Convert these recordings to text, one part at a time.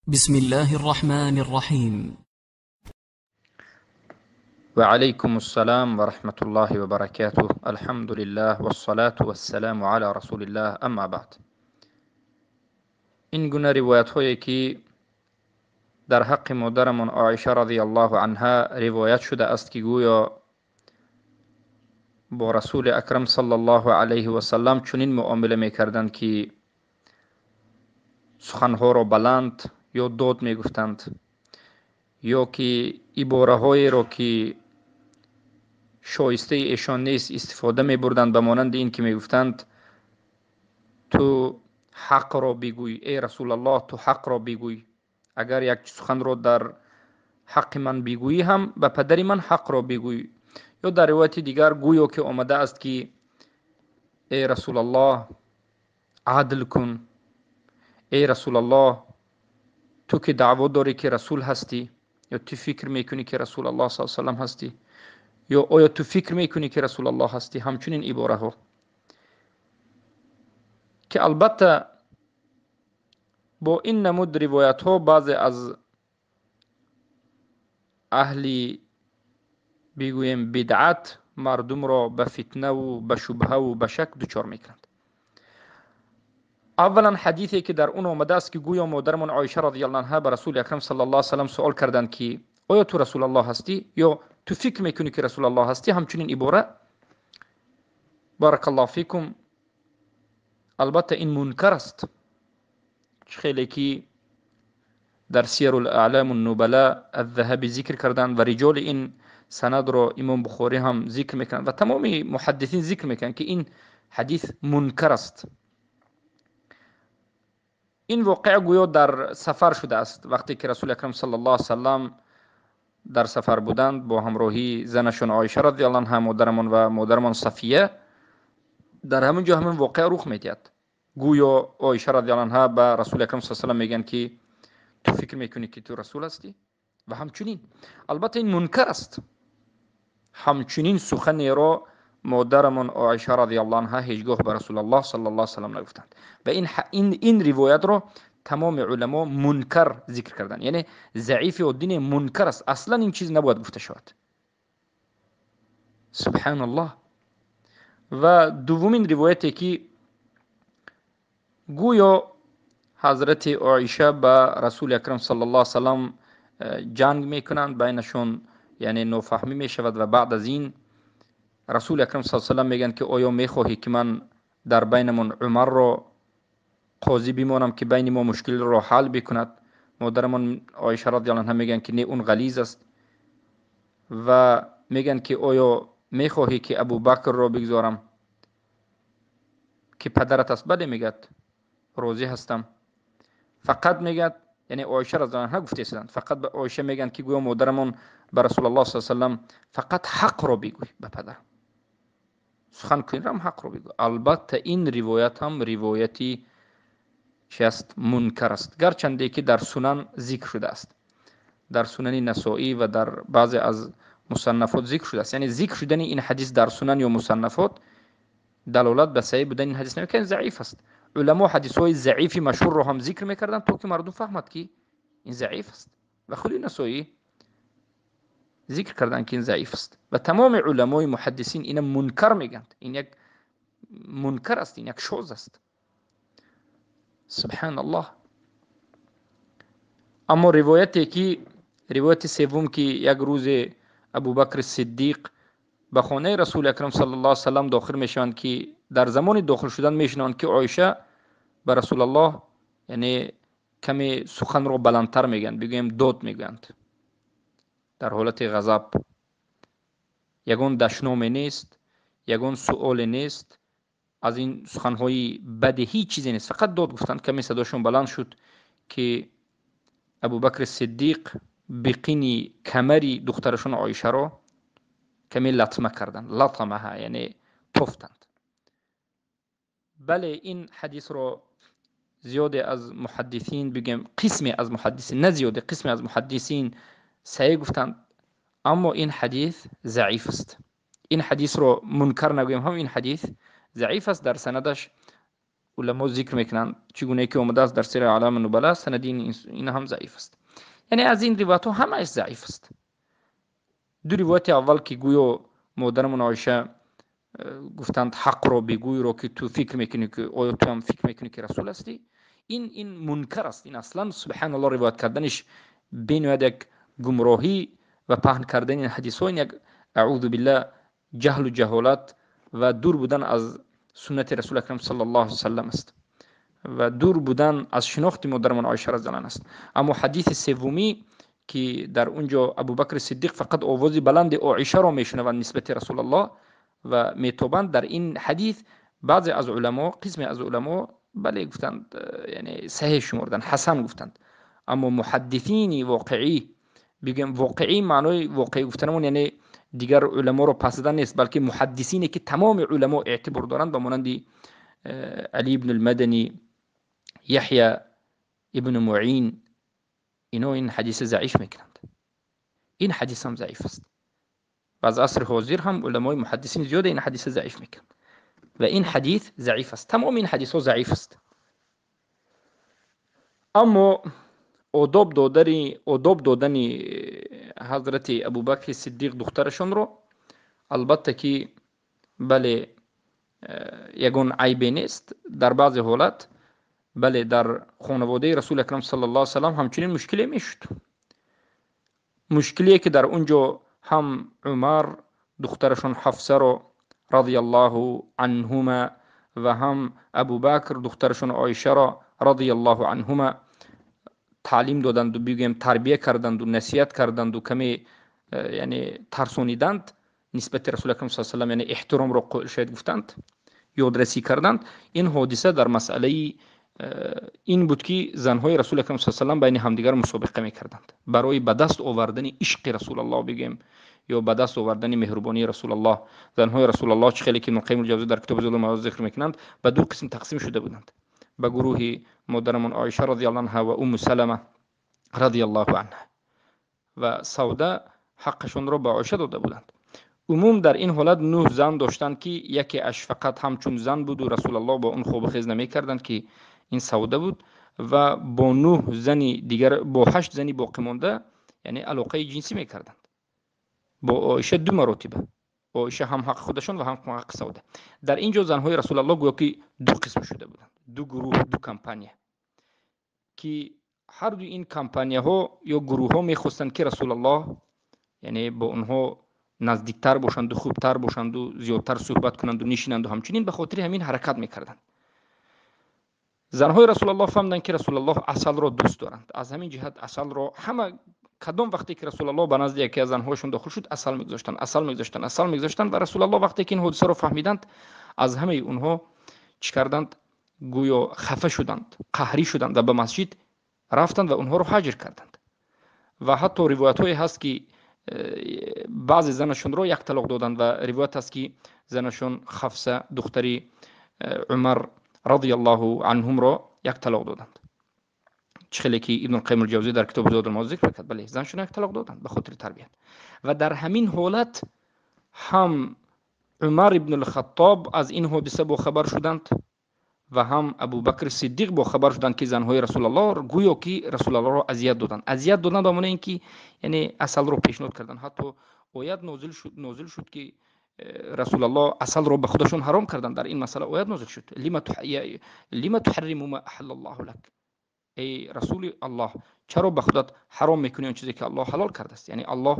بسم الله الرحمن الرحيم. وعليكم السلام ورحمة الله وبركاته. الحمد لله والصلاة والسلام على رسول الله، أما بعد. Ин гуна ривоятҳое, ки дар ҳаққи модарамон Оиша радиаллоҳу анҳа ривоят шудааст, ки гӯё бо Расули Акрам саллаллоҳу алайҳи васаллам чунин муомила мекарданд, ки суханҳоро баланд ё дод мегуфтанд, ё ки ибораҳоеро, ки шоистаи эшон нест, истифода мебурданд, ба монанди ин ки мегуфтанд: «Ту ҳақро бигӯй, эй Расулаллоҳ, ту ҳақро бигӯй. Агар як суханро дар ҳаққи ман бигӯӣ ҳам, ба падари ман ҳақро бигӯй». Ё дар ривояти дигар гӯё ки омадааст, ки «Эй Расулаллоҳ, адл кун. Эй Расулаллоҳ, ту ки даъво дорӣ, ки расул ҳастӣ, ё ту фикр мекунӣ, ки Расулаллоҳ с салам ҳастӣ, ё оё ту фикр мекунӣ, ки Расулаллоҳ ҳастӣ?» Ҳамчунин ибораҳо, ки албатта бо ин намуд ривоятҳо баъзе аз аҳли, бигӯем, бидъат мардумро ба фитнаву ба шубҳаву ба шак дучор мекунанд. Аввалан, ҳадисе, ки дар он омадааст, ки гӯё модарамон Оиша радиаллоҳу анҳа ба Расули Акрам саллаллоҳу алайҳи васаллам суол карданд, ки оё ту Расулаллоҳ ҳастӣ ё ту фикр мекунӣ, ки Расулаллоҳ ҳастӣ, ҳамчунин ибора, баракаллоҳу фикум, албатта ин мункар аст. Хеле ки дар Сияру аълам нубала Аззаҳаби зикр карданд ва риҷоли ин санадро Имом Бухорӣ ҳам зикр мекунанд ва тамоми муҳаддисин зикр мекунанд, ки ин ҳадис мункар аст. Ин воқеа гӯё дар сафар шудааст, вақте ки Расули Акрам саллаллоҳу алайҳи васаллам дар сафар буданд бо ҳамроҳии занашон Оиша радиаллоҳу анҳа, модарамон, ва модарамон Сафия. Дар ҳамин ҷо ҳамин воқеа рух медиҳад. Гӯё Оиша радиаллоҳу анҳа ба Расули Акрам с салам мегӯянд, ки ту фикр мекунӣ, ки ту расул ҳастӣ ва ҳамчунин. Албатта ин мункар аст. Ҳамчунин суханеро модарамон Оиша радиаллоҳу анҳа ҳеҷ гоҳ ба Расулаллоҳ саллаллоҳу алайҳи васаллам нагуфтанд ва ин ривоятро тамоми уламо мункар зикр карданд, яъне заифи оддине, мункар аст. Аслан ин чиз набояд гуфта шавад, субҳаналлоҳ. Ва дуввумин ривояте, ки гӯё ҳазрати Оиша ба Расули Акрам саллаллоҳу алайҳи васаллам ҷанг мекунанд, байнашон яъне нофаҳмӣ мешавад ва баъд аз ин Расули Акрам с салам мегӯянд, ки оё мехоҳӣ, ки ман дар байнамон Умарро қозӣ бимонам, ки байни мо мушкилро ҳал бикунад? Модарамон Оиша радиаллоҳу анҳа мегӯянд, ки не, он ғализ аст. Ва мегӯянд, ки оё мехоҳӣ, ки Абубакрро бигзорам, ки падарат аст? Бале, мегӯяд, розӣ ҳастам. Фақат мегӯяд, яъне Оиша радиаллоҳу анҳа гуфтаистанд, фақат ба Оиша мегӯянд, ки гӯё модарамон ба Расулаллоҳ с салам: «Фақат ҳақро бигӯй ба падарам, сухан кунам, ҳақро бигӯй». Албатта ин ривоят ҳам ривояти чи аст? Мункар аст, гарчанде ки дар сунан зикр шудааст, дар Сунани Насоӣ ва дар баъзе аз мусаннафот зикр шудааст. Яъне зикр шудани ин ҳадис дар сунан ё мусаннафот далолат ба саҳеҳ будани ин ҳадис намекунад, заиф аст. Уламо ҳадисҳои заифи машҳурро ҳам зикр мекарданд, то ки мардум фаҳмад, ки ин заиф аст. Ва худи Насоӣ зикр карданд, ки ин заиф аст, ва тамоми уламои муҳаддисин ина мункар мегӯянд. Ин як мункар аст, ин як шоз аст, субҳаналлоҳ. Аммо ривояте ки, ривояти севум, ки як рӯзе Абубакри Сиддиқ ба хонаи Расули Акрам саллаллоҳу алайҳи васаллам дохил мешаванд, ки дар замони дохил шудан мешунаванд, ки Оиша ба Расулаллоҳ яъне каме суханро баландтар мегӯянд, бигӯем, дод мегӯянд дар ҳолати ғазаб. Ягон дашноме нест, ягон суоле нест, аз ин суханҳои бади ҳеҷ чизе нест, фақат дод гуфтанд, каме садошон баланд шуд, ки Абубакри Сиддиқ биқини камари духтарашон Оишаро каме латма карданд, латамаҳа, яъне тофтанд. Бале, ин ҳадисро зиёде аз муҳаддисин, бигӯем, қисме аз муҳаддисин, на зиёде, қисме аз муҳаддисин саҳеҳ гуфтанд, аммо ин ҳадис заиф аст. Ин ҳадисро мункар нагӯем ҳам, ин ҳадис заиф аст. Дар санадаш Уламо зикр мекунанд, чӣ гуна ки омадааст дар Сираи Аълам ан-Нубала, санади ин ҳам заиф аст. Яъне аз ин ривоятҳо ҳамааш заиф аст. Ду ривояти аввал ки гӯё модарамон Оиша гуфтанд ҳақро бигӯйро ки ту фикр мекунӣ ки оё ту ҳам фикр мекунӣ ки расул ҳастӣ, ин мункар аст. Ин аслан субҳаналлоҳ ривоят карданаш бениҳоят як гумроҳӣ ва паҳн кардани ин ҳадисҳо, ин як аъузу биллаҳ ҷаҳлу ҷаҳолат ва дур будан аз суннати расул акрам саллаллоҳу алайҳи васаллам аст ва дур будан аз шинохти модарамон Оиша разияллоҳу анҳа аст. Аммо ҳадиси севумӣ ки дар он ҷо Абубакр Сиддиқ фақат овози баланди Оишаро мешунаванд нисбати Расулаллоҳ ва метобанд, дар ин ҳадис баъзе аз уламо, қисме аз уламо бале гуфтанд, яъне саҳеҳ шумурданд, ҳасан гуфтанд. Аммо муҳаддисини воқеӣ, бигӯем воқеӣ, маънои воқеӣ гуфтанамон яъне дигар уламоро пас задан нест, балки муҳаддисине ки тамоми уламо эътибор доранд, ба монанди Али ибн ал-Маданӣ, Яҳё ибн Муин, ино ин ҳадис заиф мекунанд. Ин ҳадис ҳам заиф аст. Ва аз асри ҳозир ҳам уламои муҳаддисин зиёда ин ҳадис заиф мекунанд ва ин ҳадис заиф аст. Тамоми ин ҳадисҳо заиф аст. Аммо одоб додани ҳазрати Абубакри Сиддиқ духтарашонро албатта ки бале ягон айбе нест. Дар баъзе ҳолат бале дар хонаводаи расули акрам саллаллоҳу алайҳи васаллам ҳамчунин мушкиле мешуд. Мушкиле ки дар он ҷо ҳам Умар духтарашон Ҳафсаро радияллоҳу анҳума ва ҳам Абубакр духтарашон Оишаро радияллоҳу анҳума таълим доданду, бигӯем тарбия карданду, насиҳат карданду, каме яъне тарсониданд нисбати расули акрам саллаллоҳу алайҳи васаллам, яъне эҳтиромро шояд гуфтанд, ёдрасӣ карданд. Ин ҳодиса дар масъалаи ин буд ки занҳои расули акрам саллаллоҳу алайҳи васаллам байни ҳамдигар мусобиқа мекарданд барои ба даст овардани ишқи расулаллоҳ, бигӯем, ё ба даст овардани меҳрубонии расулаллоҳ. Занҳои расулаллоҳ чӣ хеле ки Ибн Қайим ал-Ҷавзӣ дар китоби Зулум ал-Мавоз зикр мекунанд, ба ду қисм тақсим шуда буданд: ба гурӯҳи модарамон Оиша радияллоҳу анҳа ва Умму Салама радияллоҳу анҳа, ва Савда ҳаққашонро ба Оиша дода буданд. Умум дар ин ҳолат 9 зан доштанд ки яке аш фақат ҳамчун зан буд ва расулаллоҳ бо он хобу хез намекарданд ки ин Савда буд, ва бо 9 зани дигар, бо 8 зани боқӣ монда яъне алоқаи ҷинсӣ мекарданд. Бо Оиша 2 маротиба, Оиша ҳам ҳаққи худашон ва ҳам ҳаққи Савда. Дар ин ҷо занҳои расулаллоҳ гӯё ки ду қисм шуда буданд, ду гурӯҳ, ду кампания, ки ҳар ду ин кампанияҳо ё гурӯҳҳо мехостанд ки расулаллоҳ яъне бо онҳо наздиктар бошанду, хубтар бошанду, зиёдтар суҳбат кунанду, нишинанду, ҳамчунин ба хотири ҳамин ҳаракат мекарданд. Занҳои расулаллоҳ фаҳмиданд ки расулаллоҳ асалро дӯст доранд. Аз ҳамин ҷиҳат асалро ҳама кадом вақте ки расулаллоҳ ба назди яке аз занҳояшон дохил шуд, асал мегузоштанд, асал мегузоштанд, асал мегузоштанд. Ва расулаллоҳ вақте ки ин ҳодисаро фаҳмиданд, аз ҳамаи онҳо чӣ карданд? Гӯё хафа шуданд, қаҳрӣ шуданд ва ба масҷид рафтанд ва онҳоро ҳаҷр карданд. Ва ҳатто ривоятҳое ҳаст ки баъзе занашонро як талоқ доданд ва ривоят ҳаст ки занашон Хафса духтари Умар радияллоҳу анҳумро як талоқ доданд. Чӣ хеле ки Ибн Қайим ал-Ҷавзӣ дар китоби Зод ал-Маод зикр мекард, бале занашон як талоқ доданд ба хотири тарбият. Ва дар ҳамин ҳолат ҳам Умар ибн ал-Хаттоб аз ин ҳодиса бохабар шуданд ва ҳам Абубакр Сиддиқ бохабар шуданд ки занҳои расулаллоҳ гӯё ки расулаллоҳро азият доданд. Азият доданд ба маънои ин ки яъне асалро пешниҳод карданд. Ҳатто оят нозил шуд ки расулаллоҳ асалро ба худашон ҳаром карданд. Дар ин масъала оят нозил шуд: лима туҳарриму ма аҳаллаллоҳу лак, эй расули аллоҳ, чаро ба худат ҳаром мекунӣ он чизе ки аллоҳ ҳалол кардааст? Яъне аллоҳ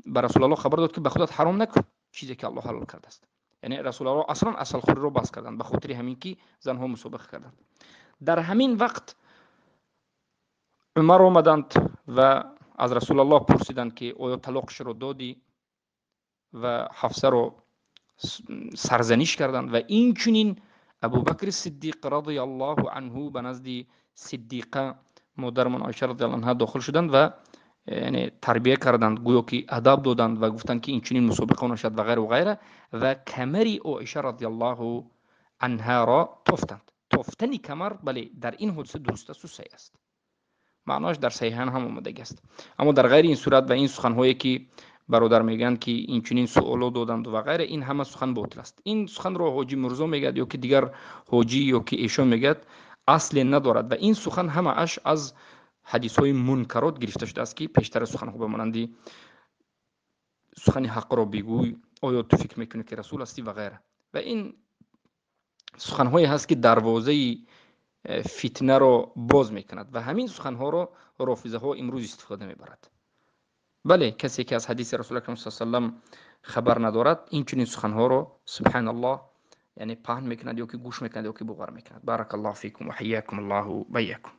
ба расулаллоҳ хабар дод ки ба худат ҳаром накун чизе ки аллоҳ ҳалол кардааст. Яъне расулаллоҳ аслан асалхӯриро бас карданд ба хотири ҳамин ки занҳо мусобиқа карданд. Дар ҳамин вақт Умар омаданд ва аз расулаллоҳ пурсиданд ки оё талоқшро додӣ? Ва Ҳафсаро сарзаниш карданд. Ва инчунин Абубакри Сиддиқ радияллоҳу анҳу ба назди Сиддиқа модарамон Оиша радияллоҳу анҳа дохил шуданд ва яъне тарбия карданд, гӯё ки адаб доданд ва гуфтанд ки инчунин мусобиқа нашад ва ғайра ва ғайра. Ва камари Оиша радияллоҳу анҳаро тофтанд. Тофтани камар бале дар ин ҳодиса дуруст аст ва саҳеҳ аст, маъноаш дар саҳиҳан ҳам омадагӣ аст. Аммо дар ғайри ин сурат ва ин суханҳое ки Бародар мегӯянд, ки инчунин суоло доданд ва ғайра. Ин ҳама сухан ботил аст. Ин суханро ҳоҷӣ Мирзо мегӯяд ё ки дигар ҳоҷӣ ё ки эшон мегӯяд, асле надорад ва ин сухан ҳамааш аз ҳадисҳои мункарот гирифта шудааст, ки пештара суханҳо ба монанди сухани ҳақро бигӯй, оё ту фикр мекунӣ, ки расул ҳастӣ ва ғайра. Ва ин суханҳое ҳаст, ки дарвозаи фитнаро боз мекунад ва ҳамин суханҳоро рофизаҳо имрӯз истифода мебарад. Бале, касе ки аз ҳадиси Расули Акрам саллаллоҳу алайҳи васаллам хабар надорад, инчунин суханҳоро, субҳаналлоҳ, яъне паҳн мекунад ё ки гӯш мекунад ё ки бовар мекунад. Баракаллоҳу фикум ва ҳайякум Аллоҳу ва ияякум.